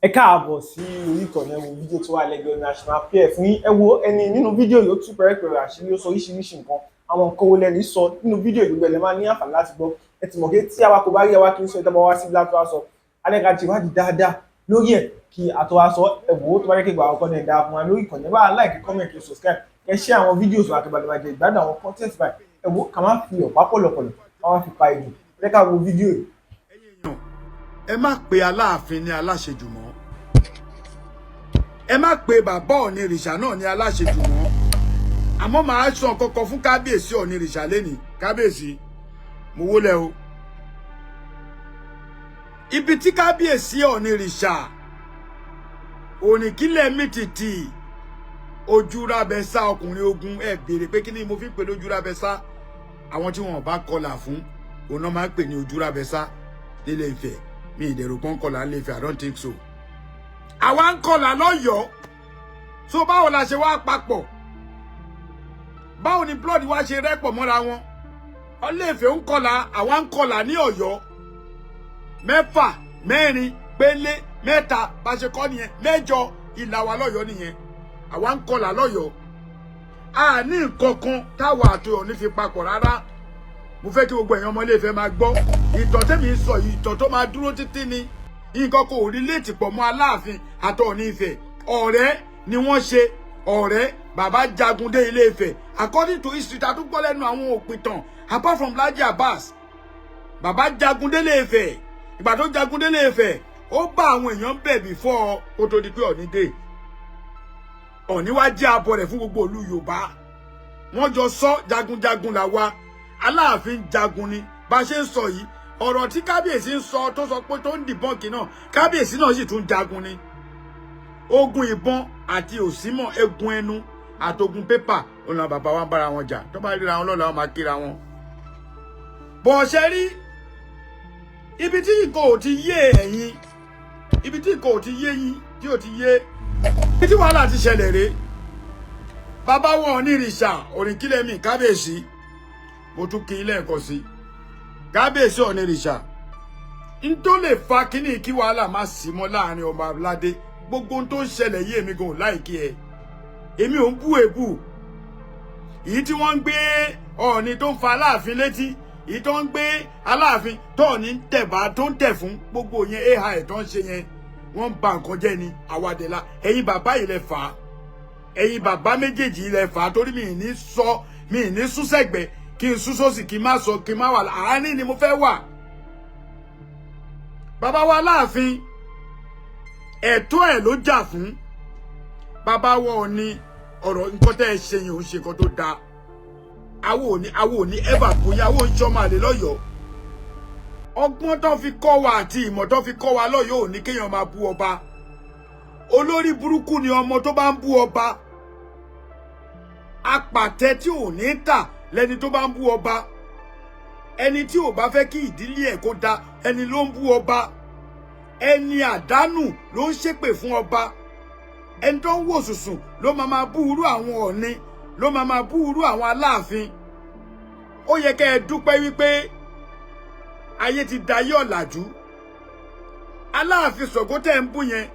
Ẹ káàbọ̀ sí orí ìkànnì. Ẹ wo fídíò tó wà lẹ́gbẹ̀ẹ́ ní a ṣe máa play ẹ̀ fún yín. Ẹ wo ẹni nínú fídíò yìí, ó tú pẹ̀rẹ̀pẹ̀rẹ̀ àṣírí, ó sọ oríṣiríṣi nǹkan. Àwọn nǹkan wo lẹ́ni sọ nínú fídíò yìí? Gbogbo ẹ̀ lẹ máa ní àǹfààní láti gbọ́. Ẹ ti mọ̀ pé tí àwa kò bá rí, àwa kì í sọ ìtọ́ bá wá sí láti wá sọ. Alẹ́ ká ti wádìí dáadáa lórí ẹ̀ kí a tó wá sọ. Ẹ wò ó, tó bá jẹ́ kí ìgbà àkọ́kọ́ náà dáa fún wa lórí ìkànnì, ẹ bá like, comment, kí subscribe, kẹ share àwọn videos wa, kí ba lè máa jẹ ìgbádùn àwọn content báyìí. Ẹ wò ó, ká má fi ọ̀pá pọ̀lọ̀pọ̀lọ̀, ká má fi pa ìlú. Ẹ jẹ́ ká wo fídíò yìí. Ẹ má pe Aláàfin ní aláṣejù mọ́, ẹ má pe bàbá Ọ̀nìrìṣà náà ní aláṣejù mọ́. Àmọ́ màá sọ kọ́kọ́ fún kábíyèsí Ọ̀nìrìṣà lẹ́nìí. Kábíyèsí, mo wólẹ̀ o. Ibi tí kábíyèsí Ọ̀nìrìṣà ònìkílẹ̀ mìtìtì ojúrábẹ́sá ọkùnrin ogun, ẹ béèrè pé kí ni mo fi ń pè lójúrábẹ́sá. Àwọn tí wọn bá kọlà fún òun náà máa ń pè ní ojúrábẹ́sá nílé Ifẹ̀. Mi ìdẹ̀rù pọ́n kọlà nílé Ifẹ̀, I don't think so. Àwa ń kọlà lọ́yọ̀ọ́, so báwo la ṣe wá papọ̀? Báwo ni blood wa ṣe rẹ́pọ̀ mọ́ra wọn? Ọlẹ́-Ifẹ̀ ń kọlà, àwa ń kọlà ní Ọ̀yọ́. Mẹ́fà, mẹ́rin pélé, mẹ́ta bá ṣe kọ́ nìyẹn, mẹ́jọ ìlà wa lọ́yọ̀ọ́ nìyẹn. Àwa ń kọlà lọ́yọ̀ọ́, a ní nǹkan kan táwa àti Ọọ̀ni fi papọ̀ rárá. Mo fẹ́ kí gbogbo èèyàn ọmọ Ilé-Ifẹ̀ máa gbọ́ ìtàn tẹ́mi ń sọ yìí. Ìtàn tó máa dúró títí ni. Nǹkan kò rí léètì pọ̀ mọ́ Aláàfin àti Ọọ̀ni Ifẹ̀. Ọ̀rẹ́ ni wọ́n ṣe, ọ̀rẹ́. Bàbá jagun dé Ilé Ifẹ̀. According to history ta tún gbọ́ lẹ́nu àwọn òpìtàn, apart from Laji Abbas, bàbá jagun dé Ilé Ifẹ̀. Ìgbà tó jagun dé Ilé Ifẹ̀, ó bá àwọn èèyàn bẹ̀ before kó tó di pé Ọọ̀ni dé. Ọọ̀ni wá jẹ́ abọ́ rẹ̀ fún gbogbo ìlú Yorùbá. Wọ́n jọ sọ jagunjagun là wa. Aláàfin jagun ni. Bá a ṣe ń sọ yìí, ọ̀rọ̀ tí kábíyèsí ń sọ, tó sọ pé tó ń dìbọ́ǹkì náà, kábíyèsí náà sì tún jagun ni. Ogun ìbọn àti òsínmọ̀, egun ẹnu àtogun pépà òun làwọn bàbá wa ń bára wọn jà. Tó bá ríra wọn lọ́la, wọn máa kíra wọn. Bọ̀ ṣe rí ibi tí nǹkan ò ti yé ẹ̀yin, ibi tí nǹkan ò ti yé yín, tí ò ti yé, ibi tí wàhálà ti ṣẹlẹ̀ rèé. Bàbá wọn Onírìṣà Òrìnkílẹ̀mí, kábíyèsí, mo tún kí ilé ẹ̀kọ́ sí kábíyèsí Onírìṣà n tó lè fa kíní kí wàhálà má sí mọ́ láàrin ọmọ aládé. Gbogbo ohun tó ń ṣẹlẹ̀ yìí, èmi gan ò like ẹ̀. Èmi ò ń bú èbú èyí tí wọ́n ń gbé Ọọ̀ni tó ń fa Aláàfin létí, èyí tó ń gbé Aláàfin tó Ọọ̀ni ń tẹ̀bá tó ń tẹ̀ fún gbogbo yẹn. Ai tó ń ṣe yẹn, wọ́n ń ba nǹkan jẹ́ ni. Àwàdẹ̀là ẹ̀yin bàbá yìí lẹ fà á, ẹ̀yin bàbá méjèèjì yìí lẹ fà á, torí mi ì ní sọ, mi ì ní sún sẹ́gbẹ̀ẹ́, kí n sún sósì, kí n má sọ, kí n má wà àárín ni mo fẹ́ wà. Bàbá wa Láàfin, ẹ̀tọ́ ẹ̀ ló jà fún. Bàbá wa Ọọ̀ni, ọ̀rọ̀ nǹkan tẹ́ ẹ ṣe yẹn ò ń ṣe nǹkan tó dáa. Awo ò ní ever bóyá awo ń ṣọmọ àlè lọ́yọ̀ọ́. Ọgbọ́n tó fi kọ́ wa àti ìmọ̀ tó fi kọ́ wa lọ́yọ̀ọ́ ò ní kéèyàn máa bú ọba. Olórí burúkú ni ọmọ tó bá ń bú ọba. Apàtẹ tí ò ní tà lẹni tó bá ń bú ọba. Ẹni tí ò bá fẹ́ kí ìdílé ẹ̀ kó da ẹni ló ń bú ọba. Ẹni àdánù ló ń ṣépè fún ọba. Ẹni tó ń wò sùsùn ló máa máa bú irú àwọn Ọ̀ọ̀ni, ló máa máa bú irú àwọn Aláàfin. Ó yẹ kẹ́ ẹ dúpẹ́ wípé ayé ti dayé ọ̀làjú. Aláàfin Ṣàngó tẹ́ ń bú yẹn,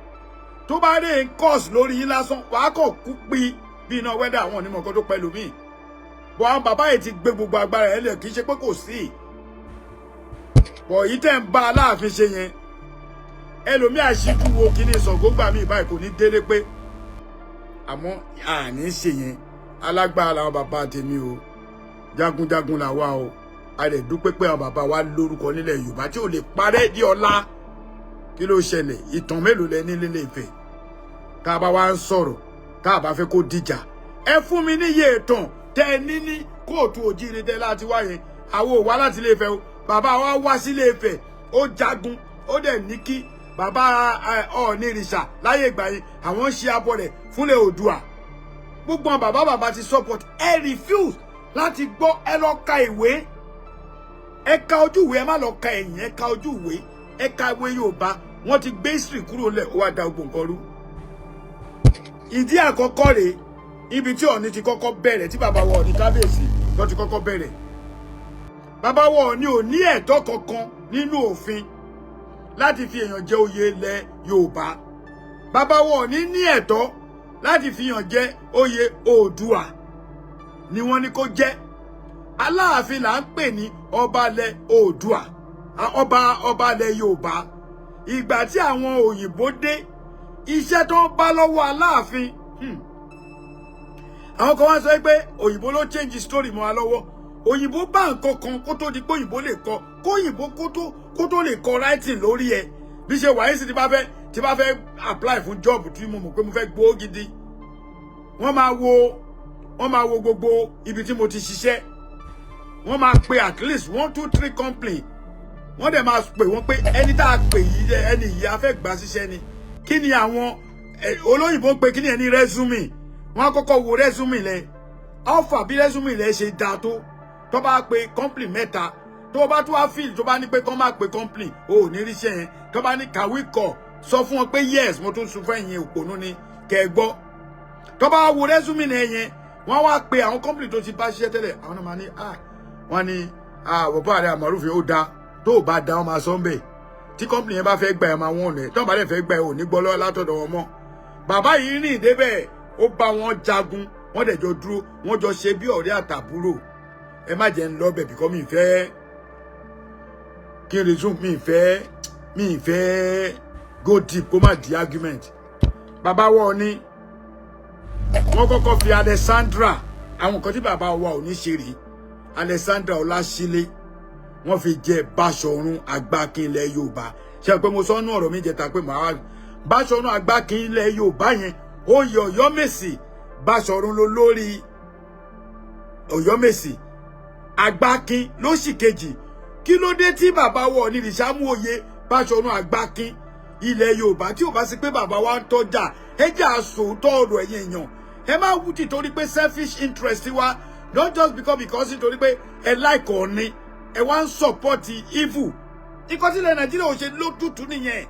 tó bá rí curse lórí yín lásán, wàá kàn kú pi bí iná wẹ́dà. Àwọn onímọ̀ kan tó pẹ̀lú míì bọ̀, àwọn bàbá yìí ti gbé gbogbo agbára ẹ̀ lẹ̀. Kì í ṣe pé kò sí bọ̀ yìí tẹ́ ń bá Aláàfin ṣe yẹn, ẹlòmíì àṣíjú wo kíní Ṣàngó gbà mí báyìí, kò ní délé pé. Àmọ́ àní ṣe yẹn. Alágbára làwọn bàbá tèmi o, jagunjagun làwa o. A lè dúpẹ́ pé àwọn bàbá wa lórúkọ nílẹ̀ Yorùbá tí ò lè parẹ́ di ọ̀la. Kí ló ṣẹlẹ̀? Ìtàn mélòó lẹ ní nílé Ifẹ̀? Tá a bá wá ń sọ̀rọ̀, tá a bá fẹ́ kó dìjà, ẹ fún mi níye ìtàn tẹ ẹ ní ní kóòtù òjíire tẹ láti wá yẹn. Àwọn ò wá láti Ilé Ifẹ̀ o. Bàbá wa wá sílé Ifẹ̀, ó jagun, ó dẹ̀ ní kí bàbá Ọọ̀ni ìrìṣà láyé ìgbà yẹn, àwọn ń ṣe abọ́ rẹ̀ fúnlẹ̀ Oòduà. Gbogbo àwọn bàbá bàbá ti support ẹ, refuse láti gbọ́. Ẹ lọ ka ìwé, ẹ ka ojú ìwé, ẹ má lọ ka ẹ̀yìn. Ẹ ka ojú ìwé, ẹ ka ìwé Yorùbá. Wọ́n ti gbé history kúrò lẹ̀, ó wá da gbogbo nǹkan rú. Ìdí àkọ́kọ́ rèé, ibi tí Ọọ̀ni ti kọ́kọ́ bẹ̀rẹ̀, tí bàbá wa Ọọ̀ni kábíyèsí tó ti kọ́kọ́ bẹ̀rẹ̀. Bàbá wa Ọọ̀ni ò ní ẹ̀tọ́ kankan nínú òfin láti fi èèyàn jẹ oyè ilẹ̀ Yorùbá. Bàbá wa Ọọ̀ni ní ẹ̀tọ́ láti fi hàn jẹ oyè Oòduà ni wọ́n ní kó jẹ́. Aláàfin là ń pè ní ọba ilẹ̀ Oòduà, ọba ilẹ̀ Yorùbá. Ìgbà tí àwọn òyìnbó dé, iṣẹ́ tó ń bá lọ́wọ́ Aláàfin, àwọn kan wá sọ pé òyìnbó ló change story mọ́ wa lọ́wọ́. Òyìnbó bá nǹkan kan kó tó di pé òyìnbó lè kọ, kóyìnbó kó tó lè kọ writing lórí ẹ. Bí ṣe wàá sí, tí bá fẹ́ apply fún job tí mo mọ̀ pé mo fẹ́ gbowó gidi, wọ́n máa wo gbogbo ibi tí mo ti ṣiṣẹ́. Wọ́n máa pe at least one, two, three company. Wọ́n dẹ̀ máa pè wọ́n pé ẹni tá a pè yìí, ẹni yìí, a fẹ́ gbà síṣẹ́ ni. Kí ni àwọn olóyìnbó ń pe kí ni ẹni resume? Wọ́n á kọ́kọ́ wo resume lẹ alpha, bí resume lẹ ṣe dáa tó. Tó bá pe company mẹ́ta, tó bá tó wá feel, tó bá ní pé kán má pe company, o ò ní ríṣẹ́ yẹn. Tó bá ní kàwé kọ̀, sọ fún wọn pé yes. Mo tún sún fún ẹ̀yin òpònú ni kẹ́ ẹ gbọ́. Tó bá wo resume lẹ yẹn, wọ́n wá pe àwọn company tó ti bá ṣiṣẹ́ tẹ́lẹ̀. Àwọn náà máa ní, ah, wọ́n ní, ah, bọ̀bọ̀ àrẹ àmọ̀rúfin ó dáa. Tó o bá da, wọn máa sọ ń bẹ̀. Tí company yẹn bá fẹ́ gbà ẹ̀, máa wọ́n ọ̀nà ẹ̀. Tó bá dẹ̀ fẹ́ gbà ẹ̀, ò ní gbọ́ lọ́wọ́ látọ̀dọ̀ wọn mọ́. Bàbá yìí rìn débẹ̀, ó bá wọn jagun, wọ́n dẹ̀ jọ dúró, wọ́n jọ ṣe bí ọ̀rẹ́ àtàbúrò. Ẹ má jẹ́ ń lọ bẹ̀ bìkọ́ mi fẹ́ kí n resume, mi fẹ́ go deep kó má di argument. Bàbá wọ ni wọ́n kọ́kọ́ fi Alexandra. Àwọn nǹkan tí bàbá wa ò ní ṣe rèé. Alexandra Ọláṣílẹ̀, wọ́n fi jẹ Báṣọ̀run Àgbákin ilẹ̀ Yorùbá. Ṣe pé mo sọ nú ọ̀rọ̀ mi jẹta pé màá Báṣọ̀run Àgbákin ilẹ̀ Yorùbá yẹn, oyè Ọ̀yọ́mèsì, Báṣọ̀run ló lórí Ọ̀yọ́mèsì, Àgbákin ló sì kejì. Kí ló dé tí bàbá wa Ọ̀nìrìṣà mú oyè Báṣọ̀run Àgbákin ilẹ̀ Yorùbá, tí ò bá sí pé bàbá wa ń tọ́jà? Ẹ jẹ́ àsòótọ́ ọ̀rọ̀, ẹ̀yin èèyàn. Ẹ má wú ti torí pé selfish interest wa, not just because nítorí pé ẹ like Ọọ̀ni, ẹ wá ń support evil. Ikọ́ sílẹ̀ Nàìjíríà ò ṣe lójútùú nìyẹn.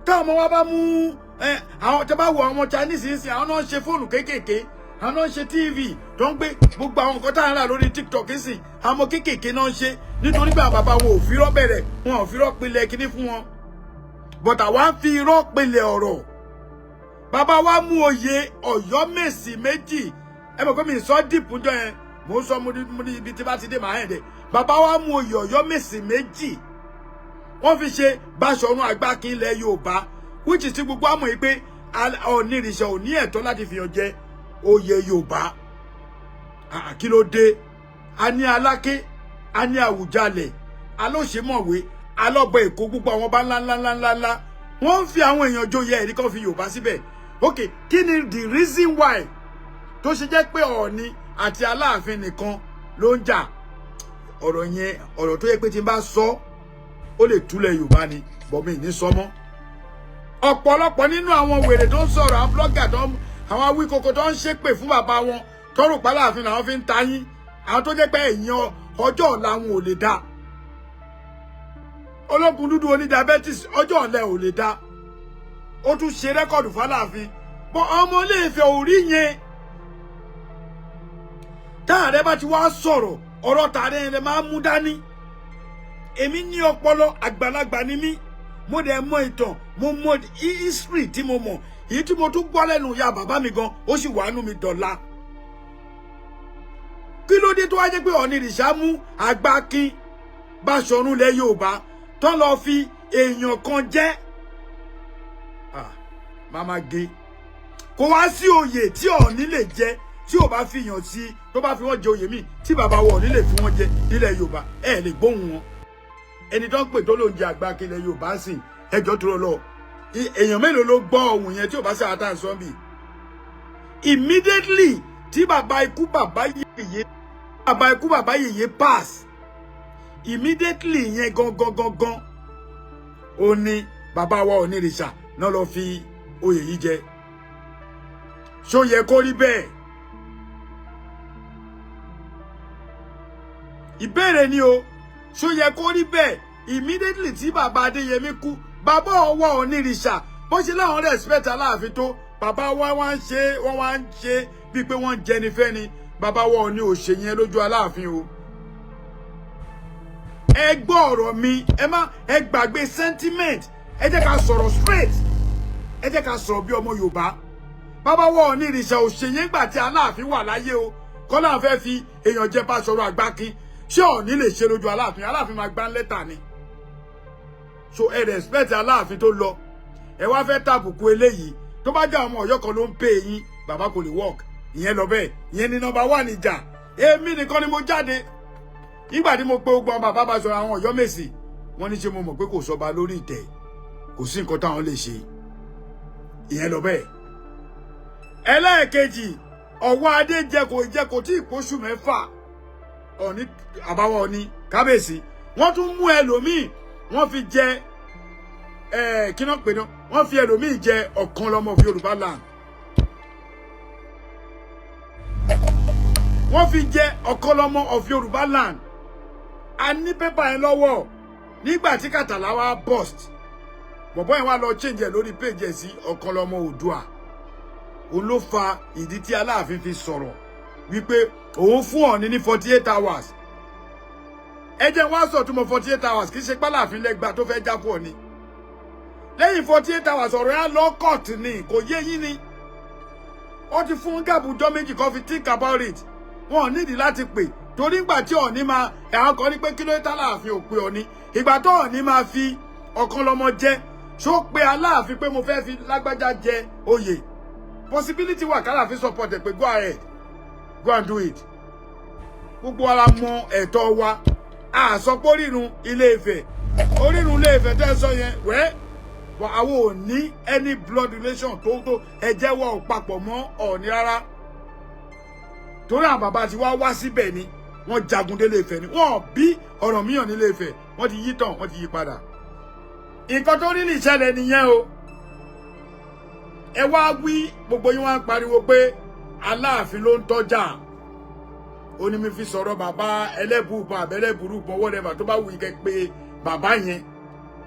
Táwọn ọmọ wa bá mú ẹ, àwọn tẹ bá wo àwọn Chinese ń sìn, àwọn náà ń ṣe fóònù kéékèèké, àwọn náà ń ṣe TV tó ń gbé gbogbo àwọn nǹkan tá à ń rà lórí TikTok ń sìn. Àwọn ọmọ kéékèèké náà ń ṣe, nítorí pé àwọn bàbá wọn ò fi irọ́ bẹ̀rẹ̀, wọn ò fi irọ́ pilẹ̀ kíní fún wọn, but àwa ń fi irọ́ pilẹ̀ ọ̀rọ̀. Bàbá wa mú oyè Ọ̀yọ́mèsì méjì. Ẹ mọ̀ pé mi sọ deep ńjọ́ yẹn, mò ń sọ mo ní ibi tí bá ti dé màá hẹ̀ dẹ̀. Bàbá wa mú oyè Ọ̀yọ́mèsì méjì, wọ́n fi ṣe Báṣọ̀run Àgbákin ilẹ̀ Yorùbá, which is tí gbogbo àmọ̀ yìí pé Ọ̀nìrìṣà ò ní ẹ̀tọ́ láti fi hàn jẹ oyè Yorùbá. Kí ló dé? A ní Aláké, a ní Àwùjalẹ̀, alóṣèmọ̀wé, alọ́bọ̀ Èkó, gbogbo àwọn ọba ńlá ńlá ńlá ńlá, wọ́n ń fi àwọn èèyàn joyè, ẹ̀rí kan fi Yorùbá síbẹ̀. Ok, kí ni the reason why tó ṣe jẹ́ pé Ọọ̀ni àti Aláàfin nìkan ló ń jà? Ọ̀rọ̀ yẹn, ọ̀rọ̀ tó yẹ pé tí n bá sọ, ó lè túlẹ̀ Yorùbá ni, bọ̀ mi ní sọmọ́. Ọ̀pọ̀lọpọ̀ nínú àwọn wèrè tó ń sọ̀rọ̀, àwọn blogger tó ń, àwọn awíkoko tó ń ṣépè fún bàbá wọn, tọrọ pàláàfin làwọn fi ń ta yín, àwọn tó jẹ́ pé ẹ̀yìn ọjọ́ ọ̀la wọn ò lè dá. Ológun dúdú oní diabetes, ọjọ́ ọ̀la ò lè dá. Ó tún ṣe record fáláàfin bọ́. Ọmọ Ilé-Ifẹ̀ ò rí yẹn. Táàrẹ bá ti wá sọ̀rọ̀, ọ̀rọ̀ tààrẹ yẹn lè máa mú dání. Èmi ní ọpọlọ, àgbàlagbà ni mí. Mo dẹ̀ mọ ìtàn, mo mọ history tí mo mọ̀, èyí tí mo tún gbọ́ lẹ́nu ìyá bàbá mi gan, ó sì wà nú mi dọ̀la. Kí ló dé tó wá jẹ́ pé Ọ̀nìrìṣà mú Àgbákin Báṣọ̀run lẹ̀ Yorùbá tó lọ fi èèyàn kan jẹ́ màmá gé? Kò wá sí oyè tí Ọ̀ọ̀ni lè jẹ tí ò bá fi yàn sí, tó bá fi wọ́n jẹ oyè míì tí bàbá wọn Ọ̀ọ̀ni lè fi wọ́n jẹ nílẹ̀ Yorùbá, ẹ lè gbóhùn wọn. Ẹni tó ń pè tó ló ń jẹ Àgbákin ilẹ̀ Yorùbá sìn, ẹjọ́ tó lọ, èèyàn mélòó ló gbọ́ ohùn yẹn tí ò bá sí àtà sọ́nbì? Immediately tí bàbá ikú bàbá yèyé pass, immediately yẹn gangan gangan, ó ní bàbá wa Ọ̀nìrìṣà náà lọ fi oyè yìí jẹ. Ṣó yẹ kó rí bẹ́ẹ̀? Ìbéèrè ni o. Ṣó yẹ kó rí bẹ́ẹ̀? Immediately tí bàbá Adéyẹmí kú, bàbá ọwọ́ Ọ̀nìrìṣà, bó ṣe láwọn respect Aláàfin tó, bàbá wa wá ń ṣe, wọ́n wá ń ṣe bíi pé wọ́n ń jẹni fẹ́ni. Bàbá wa Ọọ̀ni ò ṣe yẹn lójú Aláàfin o. Ẹ gbọ́ ọ̀rọ̀ mi, ẹ má ẹ gbàgbé sentiment. Ẹ jẹ́ ká sọ̀rọ̀ straight. Ẹ Jẹ́ ká sọ̀rọ̀ bí ọmọ Yorùbá. Bàbá wọ Ọọ̀ni ìrìṣà òṣèyí ńgbà tí Aláàfin wà láyé o. Kọ́lá fẹ́ fi èèyàn jẹ Báṣọ̀run Àgbákin, ṣé Ọọ̀ni lè ṣe lójú Aláàfin? Aláàfin máa gbá lẹ́tà ni. So ẹ respect Aláàfin tó lọ, ẹ wá fẹ́ tàbùkù eléyìí. Tó bá jẹ́ ọmọ Ọ̀yọ́ kan ló ń pè yín, bàbá, kò lè work. Ìyẹn lọ bẹ́ẹ̀. Ìyẹn ni number one ìjà. Èmi nìkan ni mo jáde nígbà tí mo pe gbogbo àwọn bàbá bá sọ̀rọ̀, àwọn Ọ̀yọ́ Mèsì. Wọ́n ní ṣé mo mọ̀ pé kò sọba lórí ìtẹ́, kò sí nǹkan táwọn lè ṣe. Ìyẹn lọ bẹ́ẹ̀. Ẹlẹ́ẹ̀kejì, ọ̀wọ́ adé jẹ kò jẹ kò tí ì pósù 6, Ọ̀ní àbáwọ̀ Ọ̀ní kábíyèsí, wọ́n tún mú ẹlòmíì, wọ́n fi jẹ ẹ, kí náà pè náà, wọ́n fi ẹlòmíì jẹ ọ̀kan lọ́mọ of Yorùbá land. Wọ́n fi jẹ ọ̀kan lọ́mọ of Yorùbá land. A ní pépà yẹn lọ́wọ́. Nígbà tí kàtàlá wa burst, bọ̀bọ́ yẹn wá lọ change ẹ̀ lórí page ẹ̀ sí ọ̀kan lọ́mọ Oòduà. Òun ló fa ìdí tí Aláàfin fi sọ̀rọ̀ wípé òun fún Ọọ̀ni ní 48 hours. Ẹ jẹ́ wá sọ túmọ̀ 48 hours. Kì í ṣe pálàfin lẹ́gbàá tó fẹ́ já fún Ọọ̀ni lẹ́yìn 48 hours. Ọ̀rọ̀ yẹn lọ court ni, kò yé yín ni. Ó ti fún gàbùjọ 2 kan fi think about it. Wọn ò nídìí láti pè, torí ìgbà tí Ọọ̀ni máa ẹ̀hán kan ní pé kí ló dé tálàáfin ò pé Ọọ̀ni. Ìgbà tó Ọọ̀ni máa fi ọ̀kan lọ́mọ jẹ, ṣó pé Aláàfin pé mo fẹ́ fi lágbájá jẹ oyè? Possibility wà kálàfin support ẹ̀ pé go ahead, go and do it. Gbogbo ara mọ ẹ̀tọ́ wa. Àsọpọ̀ orírun Ilé Ifẹ̀, orírun Ilé Ifẹ̀ tẹ́ ẹ sọ yẹn wẹ́ but àwọn ò ní any blood relation tó ẹ̀jẹ̀ wọ̀ ò papọ̀ mọ́ Ọọ̀ni rárá, torí àwọn bàbá tí wá wá síbẹ̀ ni wọ́n jagun délé Ifẹ̀ ni wọ́n bí Ọ̀rànmíyàn nílé Ifẹ̀. Wọ́n ti yí tàn, wọ́n ti yí padà. Nǹkan tó rí ní ìṣẹ̀lẹ̀ nìyẹn o. Ẹ wá wí, gbogbo yín wá ń pariwo pé Aláàfin ló ń tọ́jà. Ó ní mi fi sọ̀rọ̀ bàbá ẹlẹ́bùbọn àbẹ́lẹ́bùrúbọn, whatever tó bá wù yín kẹ́ pé bàbá yẹn.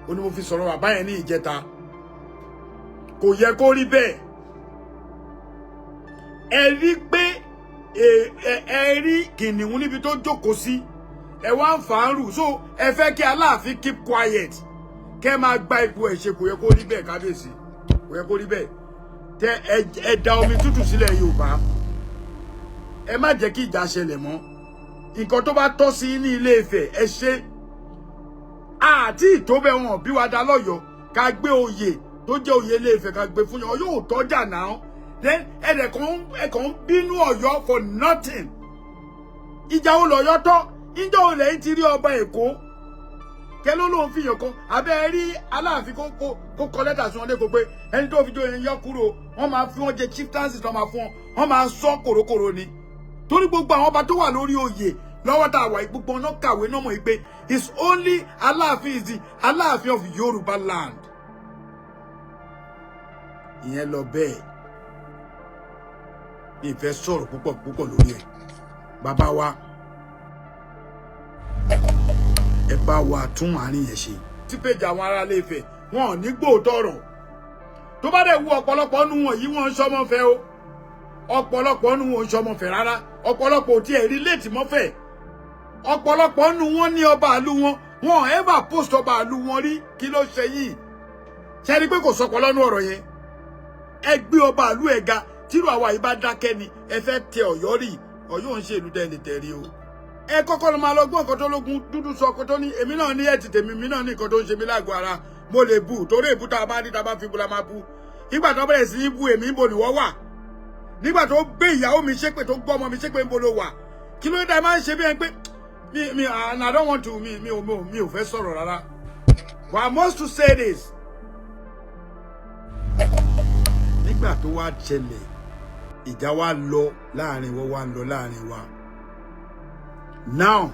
Ó ní mo fi sọ̀rọ̀ bàbá yẹn ní ìjẹta. Kò yẹ kó rí bẹ́ẹ̀. Ẹ rí pé ẹ rí kìnìún níbi tó jókòó sí, ẹ wá ń fà á rù. So ẹ fẹ́ kí Aláàfin keep quiet, kẹ́ máa gba ipò ẹ̀ ṣe. Kò yẹ kó rí bẹ́ẹ̀, kábíyèsí, kò yẹ kó rí bẹ́ẹ̀. Tẹ ẹ da omi tútù sílẹ̀ Yorùbá, ẹ má jẹ́ kí ìjà ṣẹlẹ̀ mọ́. Nǹkan tó bá tọ́ sí ní Ilé Ifẹ̀, ẹ ṣe. Àti ìtóbẹ̀ wọn bí wa dá lọ́yọ̀ọ́ ká gbé oyè tó jẹ́ oyè Ilé Ifẹ̀, ká gbé fún yàn yóò tọ́jà náà. Then ẹ̀kàn ń bínú Ọ̀yọ́ for nothing. Ìjà wo lọ́yọ́ tọ́? Ìjọ wo lẹ́yìn ti rí ọba Èkó kẹ ló lóun fìyàn kan abẹ́ rí Aláàfin kó kọ lẹ́tà sí wọn lẹ́kọ̀ọ́ pé ẹni tó fi jó yẹn yọ kúrò? Wọ́n máa fi wọ́n jẹ chieftaincy tó máa fún wọn, wọ́n máa sọ kòrókòró ni, torí gbogbo àwọn ọba tó wà lórí oyè lọ́wọ́ tá a wà, gbogbo ọ̀nà kàwé náà mọ̀ pé it's only Aláàfin is the Aláàfin of Yorùbá land. Ìyẹn lọ bẹ́ẹ̀. Mi fẹ́ sọ̀rọ̀ púpọ̀ púpọ̀ lórí ẹ̀. Bàbá wa, ẹ bá wa tún àárín yẹn ṣe. Tí péjì àwọn ará Ilé Ifẹ̀, wọn ò ní gbóòótọ́ ọ̀rọ̀ tó bá dẹ̀ wú. Ọ̀pọ̀lọpọ̀ nu wọn yìí, wọ́n ń sọmọ fẹ́ o. Ọ̀pọ̀lọpọ̀ nu wọn ń sọmọ fẹ́ rárá. Ọ̀pọ̀lọpọ̀ ò tiẹ̀ rí léètì mọ́fẹ́. Ọ̀pọ̀lọpọ̀ nu wọn ní ọba àlú wọn, wọn ò ever post ọba àlú wọn rí. Kí ló ṣe yìí? Ṣe ni pé kò sọpọ̀ lọ́nu ọ̀rọ̀ yẹn. Ẹ gbé ọba àlú ẹ̀ ga. Tírú àwa yìí bá dákẹ́ ni ẹ fẹ́ tẹ Ọ̀yọ́ rí. Ọ̀yọ́ ń ṣe ìlú tẹ́ lè tẹ̀ rí o. Ẹ kọ́kọ́ lọ máa lọ gbọ́ nǹkan tó lógun dúdú sọ ọkọ tó ní. Èmi náà ní ẹ̀ ti tèmi, mi náà ní nǹkan tó ń ṣe mí lágọ̀ọ́ ara. Mo lè bu torí èbú tá a bá ní, tá a bá fi bu la máa bu. Nígbà tó bẹ̀rẹ̀ sí í bu èmi, ń bo nìwọ́ wà? Nígbà tó gbé ìyàwó mi ṣépè, tó gbọ́ ọmọ mi ṣépè, ń bo ló wà? Kí ló dé máa ń ṣe bí ẹni pé mi and I don't want to mi ò fẹ́ sọ̀rọ̀ rárá, but I must to say this. Nígbà tó wá ṣẹlẹ̀, ìjà wa lọ láàrin wọ́n, wá ń lọ láàrin wa now.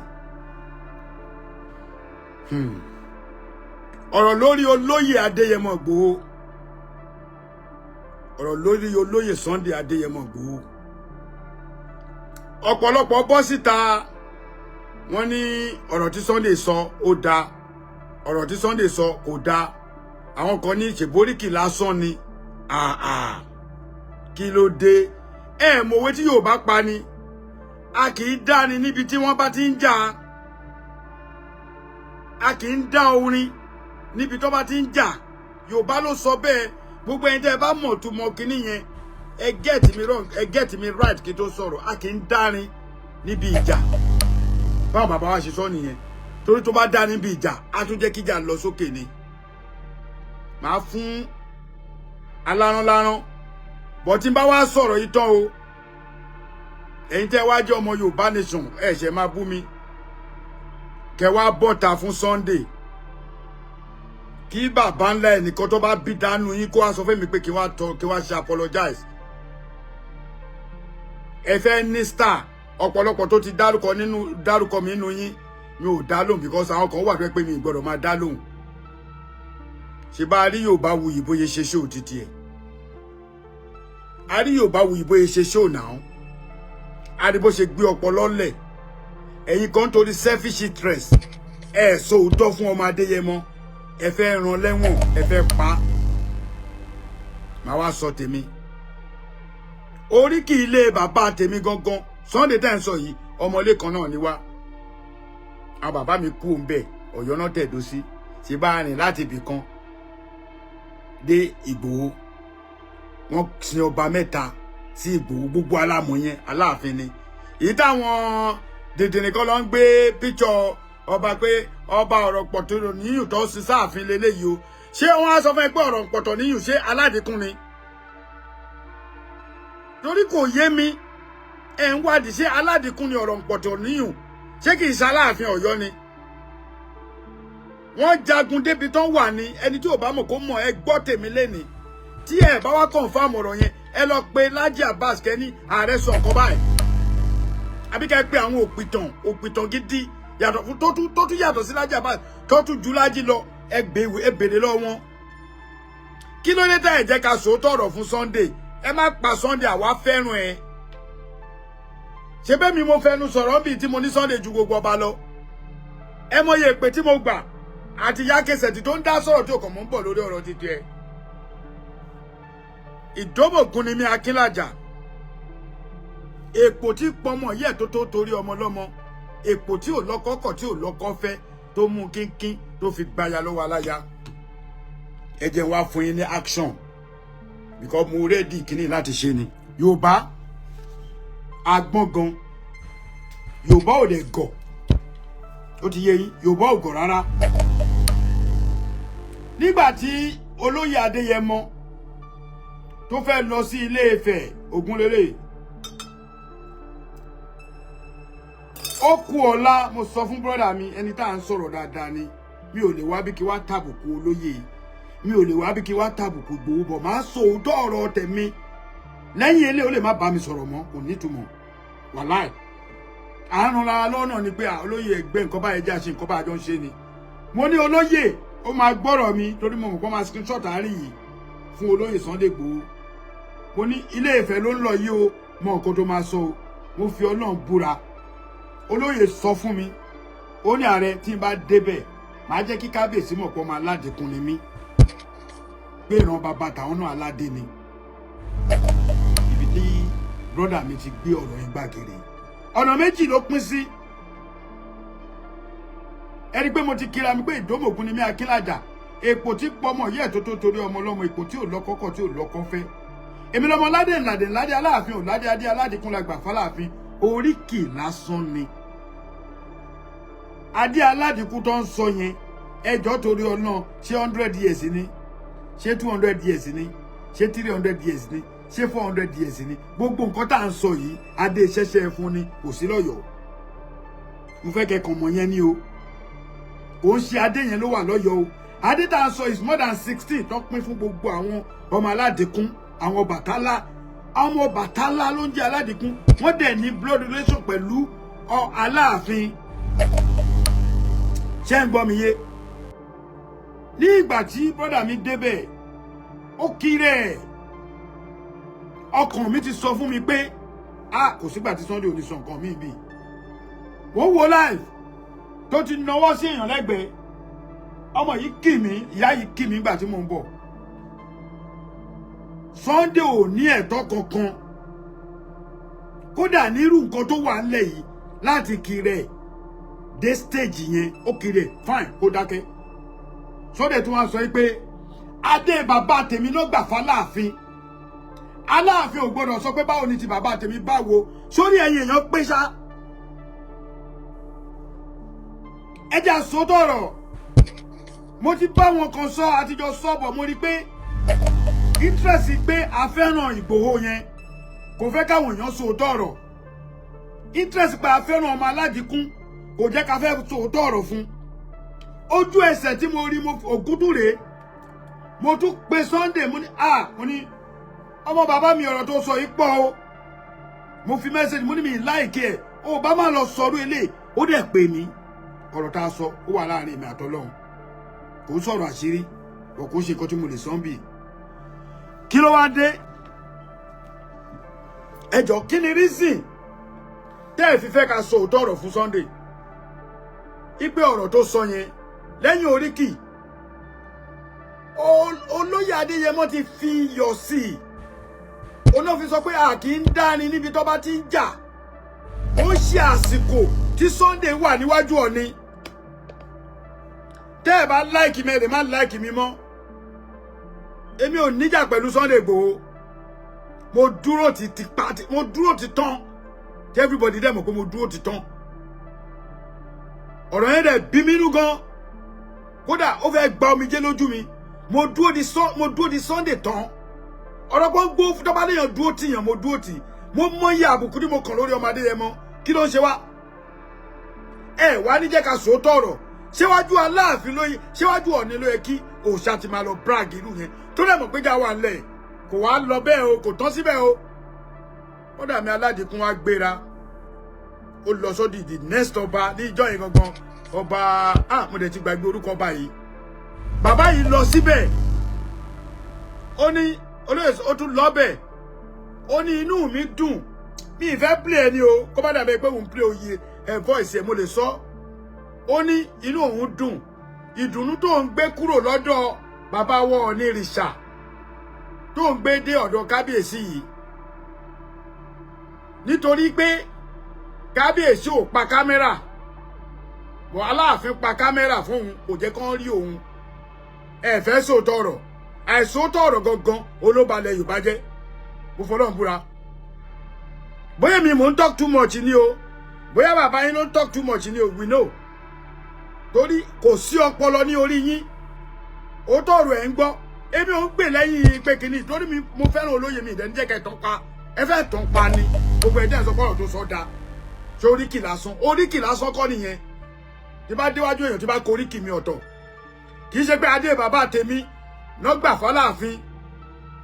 Ọ̀rọ̀ lórí olóyè Adéyẹmọ Ìgbòho, ọ̀rọ̀ lórí olóyè Sunday Adéyẹmọ Ìgbòho, ọ̀pọ̀lọpọ̀ bọ́ síta, wọ́n ní ọ̀rọ̀ tí Sunday sọ ó dáa, ọ̀rọ̀ tí Sunday sọ kò dáa. Àwọn kan ní ṣèbóríkì lásán ni. Àà, kí ló dé? Ẹ mọ̀wé tí Yorùbá pa ni, a kì í dáni níbi tí wọ́n bá ti ń jà, a kì í dá orin níbi tó bá ti ń jà. Yorùbá ló sọ bẹ́ẹ̀. Gbogbo ẹni tẹ́ ẹ bá mọ̀ tó mọ kinní yẹn, ẹ get me wrong, ẹ get me right kí n tó sọ̀rọ̀. A kì í dárin níbi ìjà. Báwọn bàbá wa ṣe sọ nìyẹn, torí tó bá dá níbi ìjà, á tún jẹ́ kíjà lọ sókè ni. Màá fún aláránlárán bọ́ tí n bá wá sọ̀rọ̀ yìí tán o. Ẹ̀yin tẹ́ wá jẹ́ ọmọ Yorùbá nation, ẹ ṣẹ̀ máa bú mi, kẹ́ wá bọ́ta fún Sunday. Kí bàbá ńlá ẹnìkan tó bá bí dánú yín kó wá sọ fún mi pé kí wá tọ, kí wá ṣe apologize. Ẹ fẹ́ ní star. Ọ̀pọ̀lọpọ̀ tó ti dárúkọ nínú, dárúkọ mi nínú yín, mi ò dá lóhùn, because àwọn kan wà tó pé mi ì gbọ́dọ̀ máa dá lóhùn. Ṣe bá a rí Yorùbá Wuyì bóyá ṣe ṣó títí ẹ̀, a rí Yorùbá Wuyì bóyá ṣe ṣó náà, a rí bó ṣe gbé ọpọlọ lẹ̀. Ẹ̀yin kan torí selfish interest, ẹ sọ òótọ́ fún ọmọ Adéyẹmọ, ẹ fẹ́ ràn lẹ́wọ̀n, ẹ fẹ́ pa á. Màá wá sọ tèmi. Oríkì ilé bàbá tèmi gangan, Sunday tẹ́ ń sọ yìí, ọmọlé kan náà ni wá. Àwọn bàbá mi kú òun bẹ́ẹ̀, Ọ̀yọ́ náà tẹ̀dó sí. Ṣe bá a rìn láti ibì kan dé Ìgbòho, wọ́n sin ọba mẹ́ta sí Ìgbòho. Gbogbo alámọ̀ yẹn, Aláàfin ni. Èyí táwọn dìndìnrín kan lọ ń gbé píṣọ ọba pé ọba ọ̀rọ̀ pọ̀tọ́ níyùn tó sin sáàfin leléyìí o. Ṣé wọ́n á sọ fún ẹ pé ọ̀rọ̀ pọ̀tọ̀ níyùn, ṣé aládìkún ni? Torí kò yé mi. Ẹ̀ ń wádìí, ṣé aládìkún ni ọ̀rọ̀ pọ̀tọ̀ níyùn? Ṣé kì í ṣe Aláàfin Ọ̀yọ́ ni? Wọ́n jagun débi tán wà ní. Ẹni tí ò bá mọ̀ kó mọ̀. Ẹ gbọ́ tèmi lénìí. Tí ẹ bá wá confirm ọ̀rọ̀ yẹn, ẹ lọ pe Laji Abbas, kẹ́ni ààrẹ sọ nǹkan báyìí, àbí kẹ́ pe àwọn òpìtàn, òpìtàn gidi, yàtọ̀ fún tó tún yàtọ̀ sí Laji Abbas, tó tún ju Laji lọ. Ẹ gbèwé, ẹ bèrè lọ́wọ́ wọn. Kí ló dé tá ẹ jẹ́ ká sòótọ́ ọ̀rọ̀ fún Sunday? Ẹ má pa Sunday, àwa fẹ́ràn ẹ. Ṣé bẹ́ẹ̀ mi mo fẹnu sọ̀rọ̀ bíi tí mo ní Sunday ju gbogbo ọba lọ? Ẹ mọye èpè tí mo gbà àti ìyá kẹsẹ̀tì tó ń dá sọ̀rọ̀ tí òkàn mọ́ ń bọ̀ lórí ọ̀rọ̀ títí ẹ. Ìdóbògùn ni mi, Akínlàjà. Èpò tí pọmọ yẹ tó torí ọmọ lọ́mọ, èpò tí ò lọ́kọ kọ̀, tí ò lọ́kọ fẹ́, tó mú kínkín tó fi gbaya lọ́wọ́ aláya. Ẹ jẹ́ wá fún yín ní action, because mo ready kíní láti ṣe ni. Yorùbá agbọ́n gan, Yorùbá ò lè gọ̀. Ó ti yé yín, Yorùbá ò gọ̀ rárá. Nígbà tí olóyè Adéyẹmọ tó fẹ́ lọ sí Ilé Ifẹ̀, Ògúnlélẹ̀, ó kú ọ̀la. Mo sọ fún brọ́dà mi, ẹni tá à ń sọ̀rọ̀ dáadáa ni. Mi ò lè wá bí kí wá tàbùkù olóyè, mi ò lè wá bí kí wá tàbùkù Ìgbòho bọ̀. Máa sọ òótọ́ ọ̀rọ̀ tẹ̀mí. Lẹ́yìn ilé, ó lè má bá mi sọ̀rọ̀ mọ́, kò nítumọ̀. Wàláì, àárùn lára lọ́nà ni pé olóyè, ẹgbẹ́ nǹkan báyẹn jẹ́ àṣe nǹkan bá àjọ ń ṣe ni. Mo ní olóyè ó máa gbọ́rọ̀ mi, torí mo mọ̀ pé ó máa screenshot àárín yìí fún olóyè Sunday Igboho. Mo ní Ilé Ifẹ̀ ló ń lọ yìí o, mọ nǹkan tó máa sọ o. Mo fi Ọlọ́run búra, olóyè sọ fún mi, ó ní, "Ààrẹ, tí n bá débẹ̀, màá jẹ́ kí kábíyèsí mọ̀ pé ọmọ aládìkún ni mí, pé ìran bàbá tàwọn náà aládé ni." Ibi tí brọ́dà mi ti gbé ọ̀rọ̀ yẹn gbàgede, ọ̀nà méjì ló pín sí. Ẹni pé mo ti kíra mi pé Ìdómògùn ni mí, Akínlàjà. Èpò tí pọmọ yẹ tó torí ọmọ ọlọ́mọ, èpò tí ò lọ́kọ́kọ́, tí ò lọ́kọ́ fẹ́. Èmi lọmọ ládé ńládé ńládé Aláàfin ò ládé adé aládìkún la gbà fáláàfin. Oríkì lásán ni adé aládìkún tó ń sọ yẹn. Ẹjọ́, torí ọ̀nà, ṣé 100 years ni? Ṣé 200 years ni? Ṣé 300 years ni? Ṣé 400 years ni? Gbogbo nǹkan tá à ń sọ yìí, adé ṣẹṣẹ fún ni, kò sí lọ́yọ̀ọ́. Mo fẹ́ kẹ́ kàn mọ̀ yẹn ni o. Kò ń ṣe adé yẹn ló wà lọ́yọ̀ọ́ o. Adé tá à ń sọ is more than 16 tó pín fún gbogbo àwọn ọmọ aládìkún, àwọn Bàtálá. Àwọn Bàtálá ló ń jẹ́ aládìkún. Wọ́n dẹ̀ ní blood relation pẹ̀lú Aláàfin. Ṣé ń gbọ́ mi yé? Ní ìgbà tí brọ́dà mi débẹ̀, ó kiri ẹ̀, ọkàn mi ti sọ fún mi pé a kò sígbà tí Sunday ò ní sọ nǹkan míì. Bí wọ́n wo live tó ti nawọ́ sí èèyàn lẹ́gbẹ̀ẹ́, ọmọ yìí kì mí, ìyá yìí kì mí nígbà tí mò ń bọ̀. Sunday ò ní ẹ̀tọ́ kankan, kódà nírú nǹkan tó wà ńlẹ̀ yìí, láti kiri ẹ̀ dé stage yẹn. Ó kiri ẹ̀, fine, kó dákẹ́. Sunday tí wọ́n sọ pé Adé bàbá tèmi ló gbà fáláàfin. Aláàfin ò gbọdọ̀ sọ pé báwo ni ti bàbá tèmi báwo. Sórí ẹ̀yin èèyàn pé ṣá. Ẹ jẹ́ àsótọ̀rọ̀. Mo ti bá wọn kan sọ, àtijọ́ sọ́bọ̀, mo rí pé interest pé a fẹ́ràn Ìgbòho yẹn kò fẹ́ káwọn èèyàn sòótọ́ ọ̀rọ̀. Interest pé a fẹ́ràn ọmọ aládìkún kò jẹ́ ká fẹ́ sòótọ́ ọ̀rọ̀ fún. Ojú ẹsẹ̀ tí mo rí Ògúndùrè, mo tún pe Sunday, mo ní a mo ní ọmọ bàbá mi, ọ̀rọ̀ tó sọ yìí pọ̀ o. Mo fi message, mo ní mi like ẹ̀ o, bá má lọ sọ̀rọ̀ ilé. Ó dẹ̀ pè mí. Ọ̀rọ̀ tá a sọ ó wà láàrin èmi àtọlọ́hun, kò ń sọ̀rọ̀ àṣírí, kò kò ṣe nǹkan tí mo lè sọ ń bì. Kí ló wá dé? Ẹjọ́, kí ni reason tẹ́ ẹ̀ fi fẹ́ ká sọ òótọ́ ọ̀rọ̀ fún Sunday? Ipe ọ̀rọ̀ tó sọ yẹn lẹ́yìn oríkì olóyè Adéyẹmọ ti fi iyọ̀ sí i. Olófin sọ pé a kì í dáni níbi tó bá ti ń jà. Ó ń ṣe àsìkò tí Sunday wà níwájú Ọ̀ni. Tẹ́ ẹ bá like mi, ẹ lè má like mi mọ́. Èmi ò níjà pẹ̀lú Sunday Igboho. Mo dúró ti ti pa, mo dúró ti tán, tí everybody dẹ̀ mọ̀ pé mo dúró ti tán. Ọ̀rọ̀ yẹn dẹ̀ bí mi nú gan, kódà ó fẹ́ gba omijé lójú mi. Mo dúró di Sunday tán. Ọ̀rọ̀ kan gbó tọ́ba léèyàn dúró tìyàn, mo dúró tì. Mo mọyì àbùkù tí mo kàn lórí ọmọ Adéyẹmọ. Kí ló ń ṣe wá? Ẹ wá ní jẹ́ ká sòótọ́ ọ̀rọ̀. Ṣéwájú Aláàfin lóye, ṣéwájú Ọ̀ọ̀ni ló yẹ kí òòṣà ti máa lọ brag irú yẹn, tó dẹ̀ mọ̀ pé já wà ńlẹ̀? Kò wá lọ bẹ́ẹ̀ o, kò tán síbẹ̀ o. Kódà mi aládìkún wa gbéra, ó lọ sódì the next ọba ní ìjọ yẹn gangan, ọba, ah, mo dẹ̀ ti gbàgbé orúkọ ọba yìí. Bàbá yìí lọ síbẹ̀, ó ní olóyè, ó tún lọ bẹ̀, ó ní inú mi dùn. Mi ì fẹ́ play ẹni o, kó bá dàbẹ̀ pé òun play oyè ẹ̀ voice ẹ̀, mo lè sọ. Ó ní inú òun dùn, ìdùnnú tó ń gbé kúrò lọ́dọ̀ bàbá wọn Ọ̀nìrìṣà tó ń gbé dé ọ̀dọ̀ kábíyèsí yìí, nítorí pé kábíyèsí ò pa kámẹ́rà bọ̀, Aláàfin pa kámẹ́rà fún òun, kò jẹ́ kán rí òun. Ẹ fẹ́ sòótọ́ ọ̀rọ̀, àìsòótọ́ ọ̀rọ̀ gangan olóbalẹ̀ Yorùbá jẹ́. Mo fọlọ́run búra, bóyá mi mò ń talk too much ni o, bóyá bàbá yín ló ń talk too much ni o, we know, torí kò sí ọpọlọ ní orí yín. Òótọ́ ọ̀rọ̀ ẹ̀ ń gbọ́. Èmi ò ń gbè lẹ́yìn pé kínní, torí mi mo fẹ́ràn olóyè mi. Ìdẹ́nijẹ́ kẹ́ tán pa, ẹ fẹ́ tán pa ni. Gbogbo ẹ̀jẹ̀ sọ pọ̀rọ̀ tó sọ da. Ṣé oríkì lásán? Oríkì lásán kọ́ nìyẹn. Tí bá déwájú èèyàn, tí bá kọ oríkì mi ọ̀tọ̀, kì í ṣe pé adé bàbá tèmi nọ́gbà fọláàfin.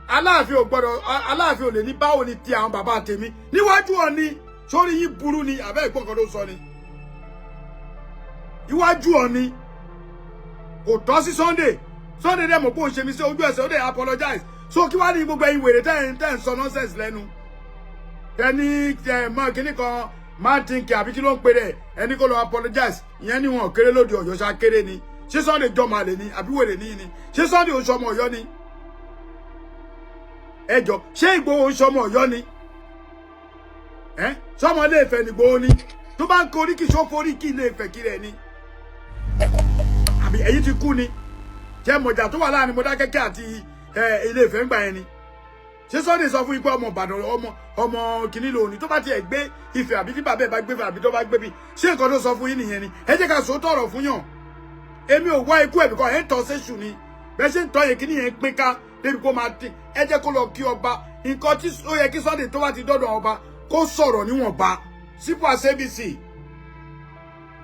Aláàfin ò gbọ́dọ̀, Aláàfin ò lè ní báwo ni ti àwọn bàbá tèmi níwájú Ọ̀ni. Sórí yín burú ni àbẹ́ ìgbọ́n kan tó sọ ni iwájú Ọ̀ni kò tọ́ sí Sunday. Sunday dẹ̀ mọ̀ pé òun ṣe mi sí ojú ẹsẹ̀, ó dẹ̀ apologize. So kí wá ní gbogbo ẹ̀yin wèrè tẹ́ ń sọ nonsense lẹ́nu, tẹ́ni tẹ́ mọ́ kíní kan man thinking, àbí kí ló ń pè rẹ̀? Ẹni kó lọ apologize. Ìyẹn ni wọn kéré lóde Ọ̀yọ́, ṣá kéré ni. Ṣé Sunday jọmọ àlè ni àbí wèrè ní ni? Ṣé Sunday oṣù ọmọ Ọ̀yọ́ ni? Ẹjọ, ṣé Ìgbòho oṣù ọmọ Ọ̀yọ́ ni? Ẹ sọmọ Ilé Ifẹ̀ ní Ìgbòho ni? Tó bá ń koríkì, ṣó foríkì Ilé Ifẹ̀ kiri ẹ ni, àbí ẹ̀yin ti kú ni? Jẹ́ mọ̀jà tó wà láàrin Mọdákẹ́kẹ́ àti Ilé Ifẹ̀ ń gbà yẹn ni. Ṣé Sunday sọ fún yín pé ọmọ Ìbàdàn, ọmọ kìíní lòun tó bá tiẹ̀ gbé Ifẹ̀, àbí tí bàbá ẹ̀ bá gbé Ifẹ̀, àbí tó bá gbé bí? Ṣé nǹkan tó sọ fún yín nìyẹn ni? Ẹ jẹ́ ká sọ tọ̀rọ̀ fún yàn. Èmi ò wá ikú ẹ̀ bìkọ́ ẹ̀ ń tọ́ séṣù ni. Bẹ́ẹ̀ ṣe ń tọ́ yẹn, kíní yẹn ń pín ká débi kó máa dín. Ẹ jẹ́ kó lọ kí ọba. Nǹkan tí ó yẹ kí Sunday tó bá ti dọ́dọ̀ ọba kó sọ̀rọ̀ níwọ̀nba, simple as ABC.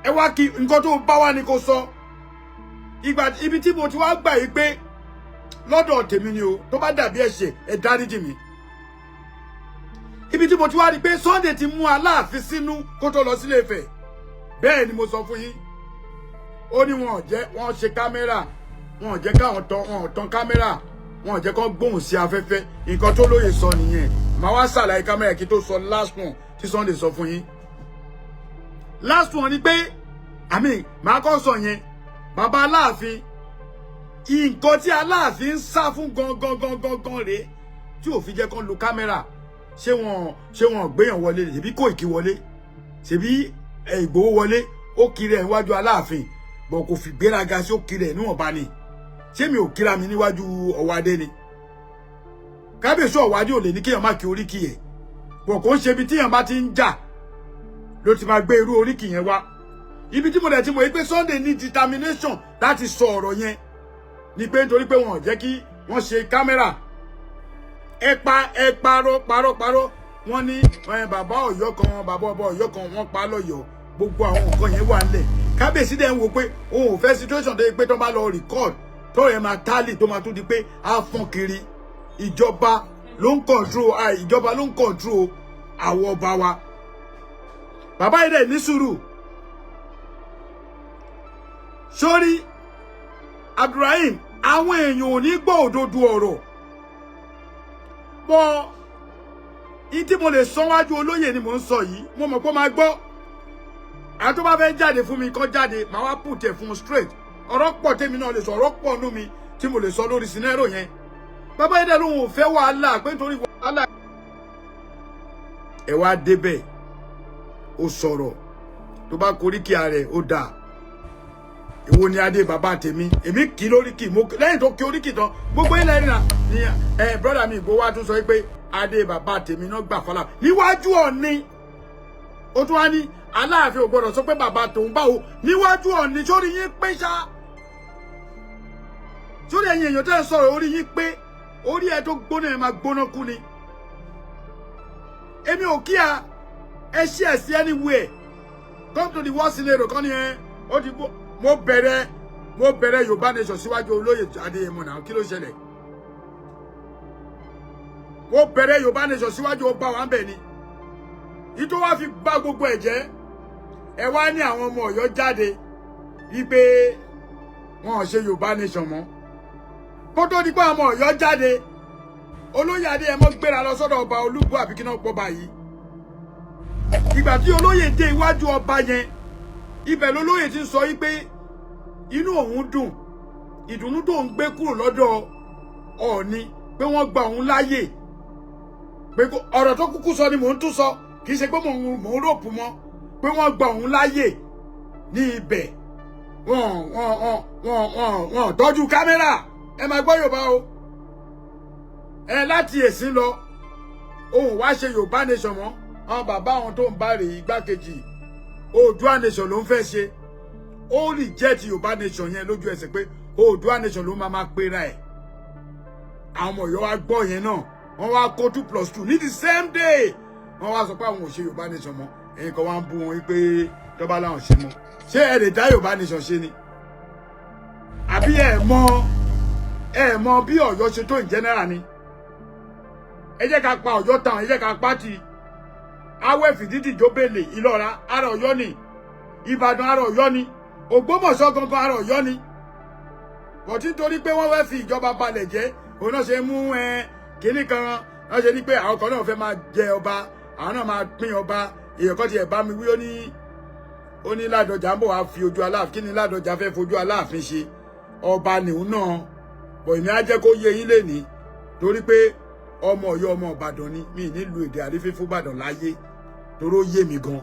Ẹ wá kí nǹkan tó bá wà ní kó sọ. Ìgbà ibi tí mo ti wá gbà yìí pé lọ́dọ̀ tèmi ni o, tó bá dàbí ẹ̀ṣẹ̀, ẹ dáríjì mi. Ibi tí mo ti wá rí pé Sunday ti mú Aláàfin sínú kó tó lọ sílé Ifẹ̀, bẹ́ẹ̀ ni mo sọ fún yín. Ó ní wọn ò jẹ́ wọ́n ṣe kámẹ́rà, wọn ò jẹ́ káwọn tán, wọn ò tán kámẹ́rà, wọn ò jẹ́ kó gbóhùn sí afẹ́fẹ́. Nǹkan tó lóye sọ nìyẹn. Màá wá ṣàlàyé kámẹ́rà kí tó sọ last one tí Sunday sọ fún yín. Last one ni pé àmì màá kọ́ sọ yẹn. Bàbá Aláàfin, nǹkan tí Aláàfin ń sá fún gangan gangan gan rèé tí ò fi jẹ́ kán lu kámẹ́rà. Ṣé wọn gbéyàn wọlé? Ṣebí Kóìkí wọlé, ṣebí Ìgbòho wọlé, ó kiri ẹ̀ níwájú Aláàfin bọ̀, kò fi gbéraga sí, ó kiri ẹ̀ níwọ̀nba ni. Ṣé mi ò kíra mi níwájú Ọ̀wádé ni? Kábíyèsí Ọ̀wádé ò lè ní kéèyàn má kí oríkì ẹ̀ bọ̀. Kò ń ṣe ibi tíyàn bá ti ń jà ló ti máa gbé irú oríkì yẹn wá. Ibi tí mo dẹ̀ ti mọ̀ pé Sunday ní determination láti sọ ọ̀rọ̀ yẹn ni pé nítorí pé wọn ò jẹ́ kí wọ́n ṣe kámẹ́rà. Ẹ pa, ẹ parọ́, parọ́, parọ́. Wọ́n ní bàbá Ọ̀yọ́ kan, bàbá ọba Ọ̀yọ́ kan, wọ́n pa lọ́yọ̀ọ́. Gbogbo àwọn nǹkan yẹn wà nílẹ̀. Kábíyèsí dẹ̀ ń wo pé òun ò fẹ́ situation tó yẹ pé tó bá lọ record tó yẹn máa tálì, tó máa tún di pé á fọ́n kiri. Ìjọba ló ń control, ìjọba ló ń control àwọn ọba wa. Bàbá yìí dẹ̀ ní sùúrù sórí Abdulrahim. Àwọn èèyàn ò ní gbọ́ òdodo ọ̀rọ̀ bọ́. Ìyí tí mo lè sọ wájú olóyè ni mò ń sọ yìí. Mo mọ̀ pé ó máa gbọ́. Àwọn tó bá fẹ́ jáde fún mi kọ́ jáde, màá wá put ẹ̀ fún un straight. Ọ̀rọ̀ pọ̀ tèmi náà lè sọ, ọ̀rọ̀ pọ̀ nú mi tí mo lè sọ lórí scenario yẹn. Bàbá yìí dẹ̀ lóun ò fẹ́ wàhálà, pé nítorí wàhálà. Ẹ wá débẹ̀, ó sọ̀rọ̀ tó bá koríkì rẹ̀, ó dáa. Èwo ni adé bàbá tèmi? Èmi kì í lóríkì mo. Lẹ́yìn tó kí oríkì tán, gbogbo ilẹ̀ nìyà ni ẹ brother mi Ìgbòho wá tún sọ pé adé bàbá tèmi náà gbà fọlá níwájú Ọ̀ọ̀ni. Ó tún wá ní Aláàfin ò gbọdọ̀ sọ pé bàbá tòun báwo níwájú Ọ̀ọ̀ni. Sórí yín pé ṣá? Sórí ẹ̀yin èèyàn tẹ́ ń sọ̀rọ̀, orí yín pé? Orí ẹ tó gbóná, ẹ máa gbóná kú ni. Èmi ò kí a ẹ ṣí ẹ sí anywhere. Come to the worst scenario kan ni ẹ ó ti bó. Mo bẹ̀rẹ̀ Yorùbá Nation síwájú olóyè Adéyẹmọ náà. Kí ló ṣẹlẹ̀? Mo bẹ̀rẹ̀ Yorùbá Nation síwájú ọba wa ń bẹ̀ ni. Ìtò wá fi bá gbogbo ẹ̀ jẹ́, ẹ wá ní àwọn ọmọ Ọ̀yọ́ jáde wípé wọn ò ṣe Yorùbá Nation mọ́. Kó tó di pé ọmọ Ọ̀yọ́ jáde, olóyè Adéyẹmọ gbéra lọ sọ́dọ̀ ọba Olúgbò, àbí kí náà pọ̀ báyìí. Ìgbà tí olóyè dé iwájú ọba yẹn, ibẹ̀ lolóyè ti ń sọ wípé inú òun dùn, ìdùnnú tó ń gbé kúrò lọ́dọ̀ Ọọ̀ni pé wọ́n gba òun láàyè pé ọ̀rọ̀ tó kúkú sọ ni mò ń tún sọ, kì í ṣe pé mò ń ròpù mọ́ pé wọ́n gba òun láàyè ní ibẹ̀. Wọ́n tọ́jú kámẹ́rà. Ẹ máa gbọ́ Yorùbá o. Ẹ láti èsín lọ, òun wá ṣe Yorùbá Nation mọ́. Àwọn bàbá àwọn tó ń bá rèé, igbákejì Oòduà Nation ló ń fẹ́ ṣe. Ó reject Yorùbá Nation yẹn lójú ẹsẹ̀ pé Oòduà Nation ló máa máa pera ẹ̀. Àwọn ọmọ Ọ̀yọ́ wa gbọ́ yẹn náà, wọ́n wá kó 2 plus 2 ní the same day. Wọ́n wá sọ pé àwọn ò ṣe Yorùbá Nation mọ́. Ẹ̀yin kan wá ń bú wọn wípé tọ́ba láwọn ṣe mọ́. Ṣé ẹ lè dá Yorùbá Nation ṣe ni? Àbí ẹ mọ bí Ọ̀yọ́ ṣe tó in general ni? Ẹ jẹ́ ká pa Ọ̀yọ́ tán, ẹ jẹ́ ká pa ti awẹ́ fìdídì jóbélé. Ìlọ́ra ara Ọ̀yọ́ ni, Ìbàdàn ara Ọ̀yọ́ ni, Ògbómọ̀ṣọ́ gangan ara Ọ̀yọ́ ni. Bọ̀tí nítorí pé wọ́n fẹ́ fi ìjọba balẹ̀ jẹ́, òun náà ṣe mú ẹ kínní kan wọ́n ṣe ní pé àwọn kan náà fẹ́ máa jẹ ọba, àwọn náà máa pín ọba. Èèyàn kan tiẹ̀ bá mi wí, ó ní Ládọjà ń bọ̀ wá fi ojú Aláàfin. Kí ni Ládọjà fẹ́ fojú Aláàfin ṣe? Ọba nìhun náà bọ̀. Èmi á jẹ́ kó yé yín lénìí, torí pé ọmọ Ọ̀yọ́, ọmọ Ìbàdàn ni mi, nílùú èdè àrífín fún Ìbàdàn láyé, torí ó yé mi gan.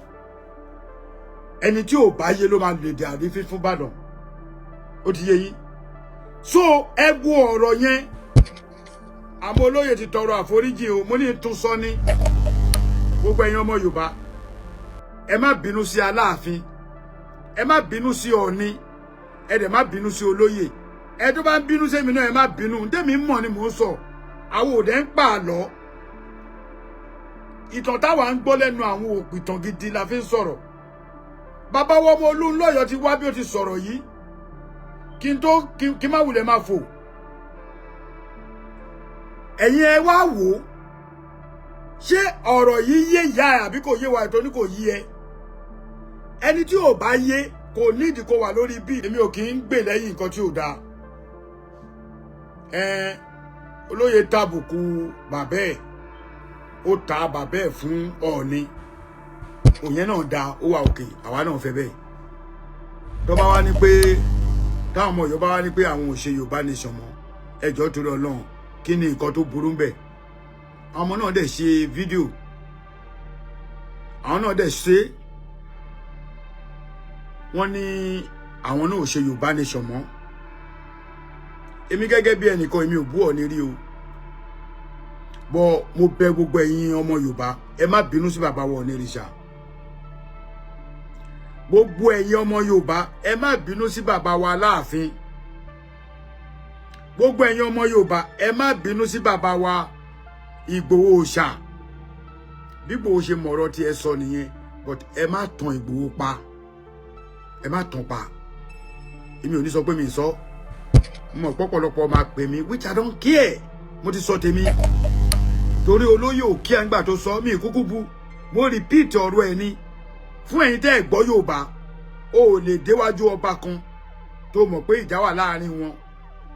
Ẹni tí ò bá yé ló máa lè dè àrífín fún Ìbàdàn. Ó ti yé yín. So ẹ wo ọ̀rọ̀ yẹn. Àmọ́ olóyè ti tọrọ àforíjì o. Mo ní tún sọ ní gbogbo ẹ̀yin ọmọ Yorùbá, ẹ má bínú sí Aláàfin, ẹ má bínú sí Ọọ̀ni, ẹ dẹ̀ má bínú sí olóyè. Ẹ tó bá ń bínú sẹ́mi náà, ẹ má bínú. Ntẹ́mi mọ̀ ni mò ń sọ. Àwọn òde ń pa àlọ́. Ìtàn táwa ń gbọ́ lẹ́nu àwọn òpìtàn gidi la fi ń sọ̀rọ̀. Bàbá wa ọmọ Olúnlọ́yọ̀ ti wá bí ó ti sọ̀rọ̀ yìí. Kí n tó kí má wulẹ̀ máa fò, ẹ̀yin ẹ wá wò ó. Ṣé ọ̀rọ̀ yìí yé ìyá ẹ àbí kò yé wa? Ètò ní kò yí ẹ. Ẹni tí ò bá yé kò nídìí kó wà lórí bí. Èmi ò kì í gbè lẹ́yìn nǹkan tí ò dáa. Ẹ olóye tàbùkù bàbá ẹ̀, ó ta bàbá ẹ̀ fún Ọọ̀ni. Òyìn náà da, ó wà òkè. Àwa náà fẹ́ bẹ́ẹ̀. Tó bá wá ní pé táwọn ọmọ Yorùbá wá ní pé àwọn ò ṣe Yorùbá Nation mọ́, ẹjọ́ torí Ọlọ́run, kí ni nǹkan tó burú ń bẹ̀? Àwọn ọmọ náà dẹ̀ ṣe fídíò, àwọn náà dẹ̀ ṣe. Wọ́n ní àwọn náà ò ṣe Yorùbá Nation mọ́. Èmi gẹ́gẹ́ bí ẹnìkan, èmi ò bú Ọọ̀ni rí o, bọ́ mo bẹ̀ gbogbo ẹ̀yin ọmọ Yorùbá, ẹ má bínú sí bàbá wa Ọọ̀nirìṣà. Gbogbo ẹ̀yin ọmọ Yorùbá, ẹ má bínú sí bàbá wa Aláàfin. Gbogbo ẹ̀yin ọmọ Yorùbá, ẹ má bínú sí bàbá wa Ìgbòho Òòṣà. Bí Ìgbòho ṣe mọ̀rọ̀ tí ẹ sọ nìyẹn, but ẹ má tan Ìgbòho pa, ẹ má tàn pa. Èmi ò ní sọ pé mi ì sọ. Mo mọ̀ pọ̀pọ̀lọpọ̀ máa pè mí, which I don't care. Mo ti sọ tèmi torí olóyè òkè àgbà tó sọ mí kúkú bu. Mo repeat ọ̀rọ̀ ẹ̀ ni fún ẹ̀yin tẹ́ ẹ̀ gbọ́ Yorùbá. O ò lè déwájú ọba kan tó mọ̀ pé ìjà wà láàrin wọn,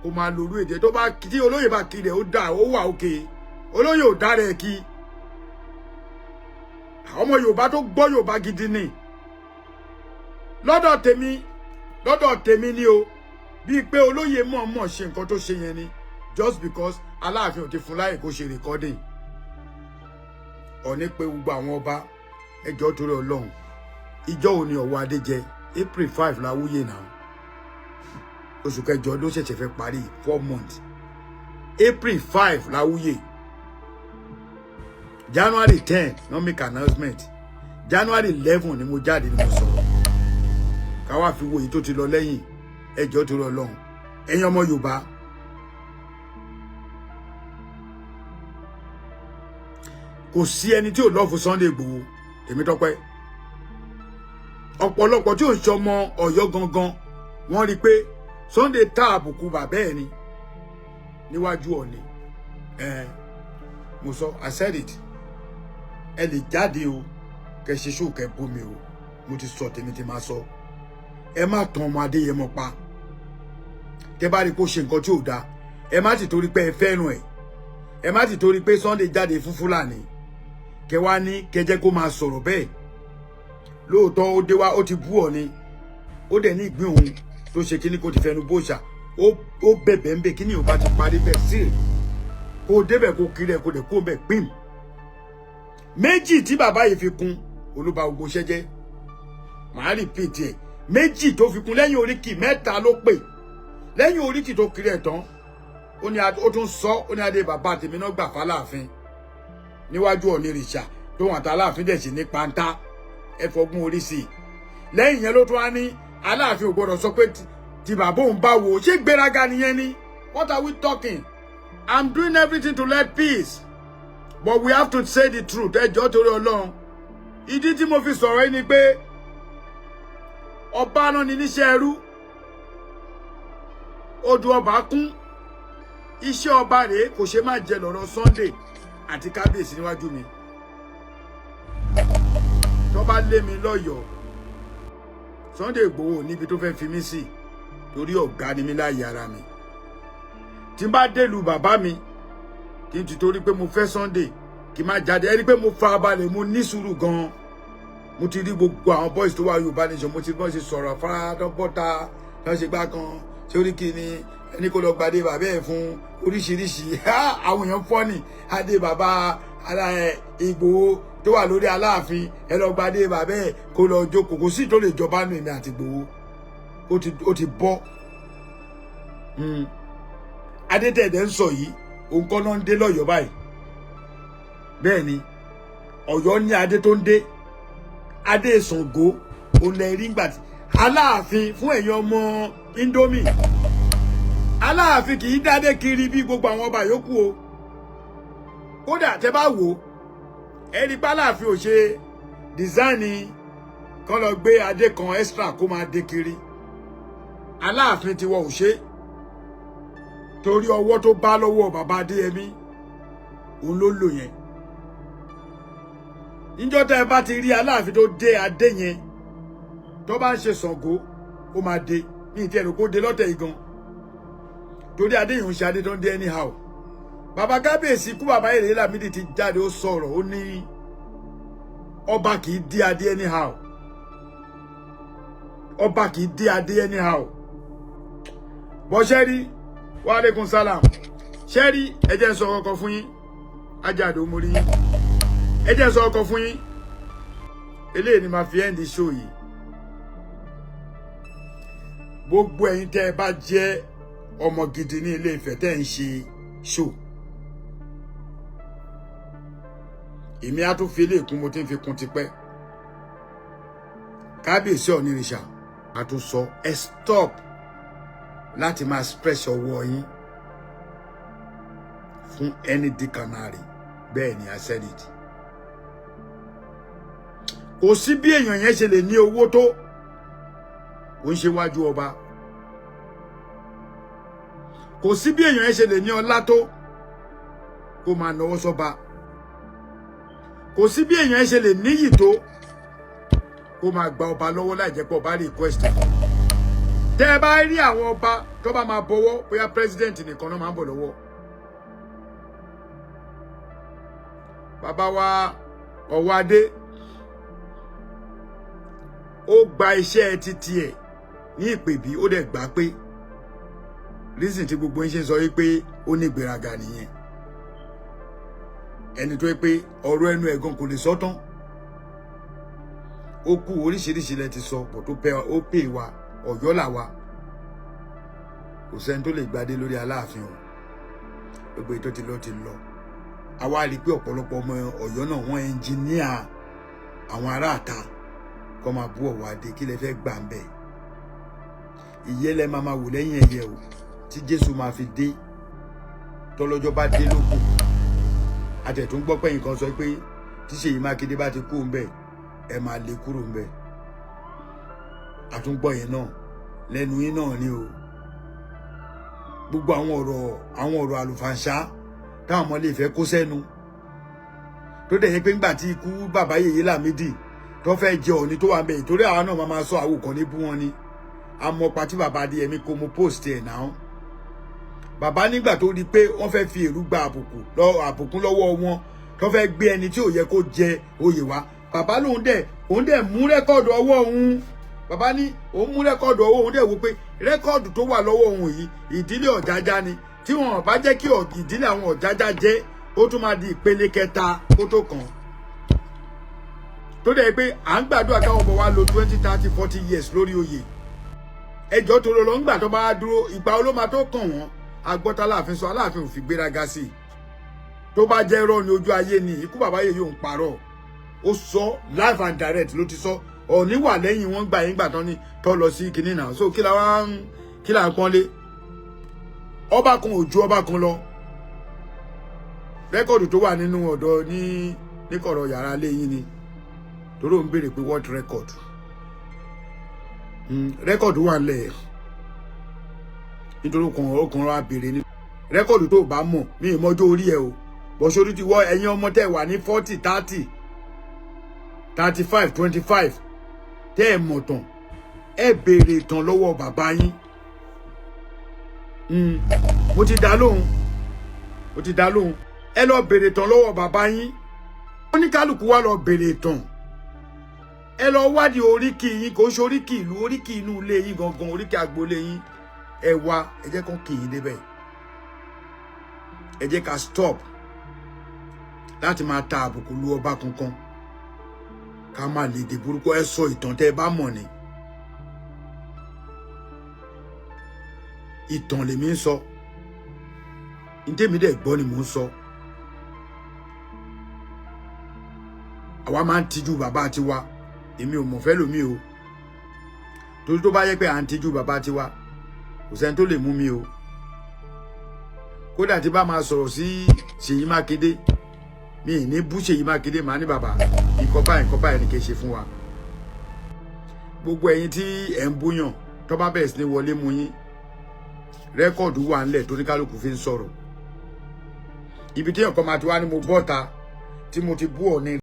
kó máa lòlú èdè tó bá tí olóyè bá kiri ẹ̀, ó dà, ó wà òkè. Olóyè ò dára ẹ̀ kí ọmọ Yorùbá tó gbọ́ Yorùbá gidi ni. Lọ́dọ̀ tèmi, lọ́dọ̀ tèmi ni o, bíi pé olóyè mọ̀ọ́mọ̀ ṣe nǹkan tó ṣe yẹn ni, just because Aláàfin ò ti fún láyè kó ṣe recording. Ọ̀ní pé gbogbo àwọn ọba, ẹjọ́, torí Ọlọ́run, ìjọ òní ọ̀wọ́ adé jẹ April 5 láwúyè náà. Oṣù kẹjọ ló ṣẹ̀ṣẹ̀ fẹ́ parí, 4 months. April 5 láwúyè. January 10 no make announcement. January 11 ni mo jáde, ni mo sọ̀rọ̀. Káwá fi wo èyí tó ti lọ lẹ́yìn. Ẹjọ́, torí Ọlọ́run, ẹ̀yin ọmọ Yorùbá, kò sí ẹni tí ò love Sunday Igboho. Èmi tọ́pẹ́, ọ̀pọ̀lọpọ̀ tí ò ń ṣọmọ Ọ̀yọ́ gangan, wọ́n rí i pé Sunday tá àbùkù bàbá ẹ̀ ni níwájú Ọ̀ọ̀ni. Ẹ mo sọ, I said it. Ẹ lè jáde o, kẹ ṣe ṣó, kẹ bómi o. Mo ti sọ tèmi tí máa sọ. Ẹ má tan ọmọ Adéyẹmọ pa. Tẹ bá rí kó ṣe nǹkan tí ò dáa, ẹ má ti torí pé ẹ fẹ́ràn ẹ, ẹ má ti torí pé Sunday jáde fún Fúlàní, kẹ wá ní kẹ jẹ́ kó máa sọ̀rọ̀ bẹ́ẹ̀. Lóòótọ́, ó dé wá, ó ti bú Ọ̀ọ̀ni, ó dẹ̀ ní ìgbín òun tó ṣe kíní kó ti fẹnu bóṣà, ó bẹ̀bẹ̀ ń bẹ̀. Kíní ò bá ti parí bẹ́ẹ̀ sí, kó o débẹ̀, kó kiri ẹ̀, kó dẹ̀ kó bẹ̀ pín méjì tí bàbá yìí fi kún olúba gbogbo iṣẹ́ jẹ́. Màá repeat ẹ̀. Méjì tó fi kún lẹ́yìn oríkì mẹ́ta ló pè lẹ́yìn oríkì tó kiri ẹ̀ tán. Ó ní ó tún sọ, ó ní adé bàbá tèmi náà gbà fáláàfin níwájú Ọ̀nìrìṣà tó wọn àtàláàfin dẹ̀ sí ní pàǹtá. Ẹ fọgbọ́n orí sí i. Lẹ́yìn yẹn ló tún wá ní Aláàfin ò gbọ́dọ̀ sọ pé ti bàbá òun bá wò ó. Ṣé gbéraga nìyẹn ni? What are we talking? I'm doing everything to let peace, but we have to say the truth. Ẹ jọ̀ọ́, torí Ọlọ́run, ìdí tí mo fi sọ̀rọ̀ yìí ni pé ọba náà ni níṣẹ́ ẹrú, odò ọba kún iṣẹ́ ọba rèé, kò ṣe má jẹ lọ́rọ̀ Sunday àti kábíyèsí níwájú mi. Tó bá lé mi lọ́yọ̀ọ́, Sunday Igboho níbi tó fẹ́ fi mí sí, torí ọ̀gá ni mí láàyè ara mi. Tí n bá délùú bàbá mi, kí n ti torí pé mo fẹ́ Sunday kí n má jáde. Ẹ rí pé mo fa balẹ̀, mo ní sùúrù gan-an. Mo ti rí gbogbo àwọn boys tó wà Yorùbá Nation, mo ti bọ́n ṣe sọ̀rọ̀ fara tó bọ́ta tó ṣe gbá kan sórí kí ni ẹni kó lọ gbadé bàbá ẹ̀ fún oríṣiríṣi. Àwọn èèyàn fọ́nì adé bàbá ara ẹ̀ Ìgbòho tó wà lórí Aláàfin, ẹ lọ gbadé bàbá ẹ̀ kó lọ jókòó. Kò sí tó lè jọba nù èmi àti Ìgbòho. Ó ti bọ́. Adétẹ̀dẹ̀ ń sọ yìí, òun kọ́ náà ń dé lọ́yọ̀ọ́ báyìí. Bẹ́ẹ̀ ni, Ọ̀yọ́ ní adé tó ń dé, adé Ṣàngó. Òun lẹ rí ngbà tí Aláàfin fún ẹ̀yin ọmọ Indomie. Aláàfin kì í dádé kiri bí gbogbo àwọn ọba yòókù o. Kódà tẹ bá wò ó, ẹ rí pé Aláàfin ò ṣe design kan lọ gbé adé kan extra kó máa dé kiri. Aláàfin tiwọ ò ṣe, torí ọwọ́ tó bá lọ́wọ́ bàbá Adéyẹmí, òun ló lò yẹn. Níjọ́ tẹ́ ẹ bá ti rí Aláàfin tó dé adé yẹn, tó bá ń ṣe Ṣàngó, ó máa dé ní ìtí ẹ̀rọ kó dé lọ́tẹ̀ yìí gan, torí adé yìí ń ṣe adé tó ń dé anyhow. Bàbá kábíyèsí kú, bàbá Èrè Lámídì ti jáde, ó sọ̀rọ̀, ó ní ọba kì í dé adé anyhow, ọba kì í dé adé anyhow. Bọ́ ṣẹ́rí, wa alaikum salam. Ṣẹ́rí, ẹ jẹ́ n sọ ọkọ̀ fún yín. Ajáde mo rí yín. Ẹ jẹ́ n sọ ọkọ̀ fún yín. Eléyìí ni màá fi end show yìí. Gbogbo ẹ̀yin tẹ́ ẹ bá jẹ́ Ọmọ gidi ní Ilé Ifẹ̀ tẹ́ ń ṣe ṣò, èmi á tún fi ilé ìkún, mo ti ń fi kún tipẹ́. Kábíyèsí Ọ̀nìrìṣà, a tún sọ, ẹ stop láti máa stress ọwọ́ yín fún any dictionary. Bẹ́ẹ̀ ni, I said it. Kò sí bí èèyàn yẹn ṣe lè ní owó tó, kò ń ṣe wájú ọba. Kò sí bí èèyàn yẹn ṣe lè ní ọlá tó, kó máa náwó sọ́ba. Kò sí bí èèyàn yẹn ṣe lè níyì tó, kó máa gba ọba lọ́wọ́ láì jẹ́ pé ọba request. Tẹ́ ẹ bá rí àwọn ọba tó bá máa bọ̀wọ́, bóyá president nìkan náà máa ń bọ̀ lọ́wọ́. Bàbá wa Ọ̀wọ́adé, ó gba iṣẹ́ títí ẹ̀ ní ìpèbí, ó dẹ̀ gbà pé reason tí gbogbo yín ṣe ń sọ wípé ó ní ìgbéraga nìyẹn. Ẹni tó yẹ pé ọ̀rọ̀ ẹnu ẹ̀ gan kò lè sọ tán, ó kú oríṣiríṣi lẹ ti sọ bọ̀ tó pẹ́ ó pè wá. Ọ̀yọ́ là wa, kò sẹ́ni tó lè gbadé lórí Aláàfin o. Gbogbo ètò ti lọ ti lọ. Àwa rí i pé ọ̀pọ̀lọpọ̀ ọmọ Ọ̀yọ́ náà, wọ́n ẹnjìníà àwọn aráàta kọ́ máa bú Ọ̀wọ́adé. Kí lẹ fẹ́ gbà ń bẹ̀? Ìyẹ́ lẹ máa máa wò lẹ́yìn ẹ̀yẹ o, tí Jésù máa fi dé. Tọ́lọ́jọ́ bá dé lóko, àtẹ̀tún gbọ́ pẹ́yìn kan sọ pé tí Ṣèyí Mákindé bá ti kú ń bẹ̀, ẹ máa lè kúrò ń bẹ̀. Àtúngbọ́ yẹn náà lẹ́nu yín náà ni o. Gbogbo àwọn ọ̀rọ̀ àlùfànṣá táwọn ọmọ lè fẹ́ kó sẹ́nu, tó dẹ̀ yẹ pé ńgbà tí ikú bàbá yèyé Lámídì tó fẹ́ jẹ Ọ̀ọ̀ni tó wà ń bẹ̀, ìtorí àwa náà máa máa sọ àwọn kan ní bú wọn ni. Amọ̀pá tí bàbá Adéyẹmí kó mo post ẹ̀ náà. Bàbá nígbà tó rí i pé wọ́n fẹ́ fi èrú gba àbùkù lọ́wọ́ wọn, tó fẹ́ gbé ẹni tí ò yẹ kó jẹ oyè wá, bàbá lòun dẹ̀ òun dẹ̀ mú record ọwọ́ òun. Bàbá ní òun mú record ọwọ́ òun, dẹ̀ wò pé record tó wà lọ́wọ́ òun yìí, ìdílé Ọ̀jájá ni. Tí wọn bá jẹ́ kí ìdílé àwọn Ọ̀jájá jẹ́, ó tún máa di ìpele kẹta kó tó kàn. Tó dẹ̀ pé à ń gbàdúrà káwọn ọmọ wa lo 20, 30, 40 years lórí oyè. Ẹjọ́ tó lọ lọ ń gbà tó bá dúró, ìgbà wo ló máa tó kàn wọ́n? Agbọ́tá Aláàfin sọ, Aláàfin ò fi gbéraga sí i. Tó bá jẹ́ irọ́ ni, ojú ayé ni ikú bàbá yèyí òun parọ́. Ó sọ live and direct ló ti sọ. Ọ̀ní wà lẹ́yìn wọn gbà yín gbà tán ni tó lọ sí kinní náà. So kí la wá ń kí la ń pọ́nlé? Ọba kan ò ju ọba kan lọ. Record tó wà nínú ọ̀dọ̀ ní níkọ̀rọ̀ yàrá lẹ́yìn ni, torí òun béèrè pé what record? Record wà nílẹ̀, nítorí ọkùnrin wa béèrè ní record tó bá mọ̀. Mí ìmọ̀jọ́ orí ẹ̀ o bọ̀sórí ti wọ ẹ̀yin ọmọ tẹ́ wà ní 40, 30, 35, 25, tẹ́ ẹ̀ mọ̀ tán, ẹ béèrè ìtàn lọ́wọ́ bàbá yín. Mo ti dá lóhùn, mo ti dá lóhùn. Ẹ lọ béèrè ìtàn lọ́wọ́ bàbá yín. Oníkálukú wa lọ béèrè ìtàn, ẹ lọ wádìí oríkì yín. Kò ṣe oríkì ìlú, oríkì inú ilé yín gangan, oríkì agboolé yín. Ẹ wá, ẹ jẹ́ kán kì í débẹ̀. Ẹ jẹ́ ká stop láti máa ta àbùkù lu ọba kankan, ká má lè dè burúkú. Ẹ sọ ìtàn tẹ́ ẹ bá mọ̀ ni. Ìtàn lèmi ń sọ, ntẹ́mi dẹ̀ gbọ́ ni mò ń sọ. Àwa máa ń tijú bàbá tiwa. Èmi ò mọ̀ fẹ́ lómi o, torí tó bá yẹ pé à ń tijú bàbá tiwa, kò sẹ́ni tó lè mú mi o. Kódà tí bá máa sọ̀rọ̀ sí Ṣèyí Mákindé, mi ì ní bú Ṣèyí Mákindé, màá ní bàbá, nǹkan báyìí, nǹkan báyìí ni kì í ṣe fún wa. Gbogbo ẹ̀yin tí ẹ̀ ń búyàn, tó bá bẹ̀rẹ̀ sí ní wọlé mú yín, record wà ńlẹ̀ tó ní kálukú fi ń sọ̀rọ̀. Ibi tí ẹ̀kọ́ máa ti wá ní mo bọ́ta tí mo ti bú Ọ̀ọ̀ni.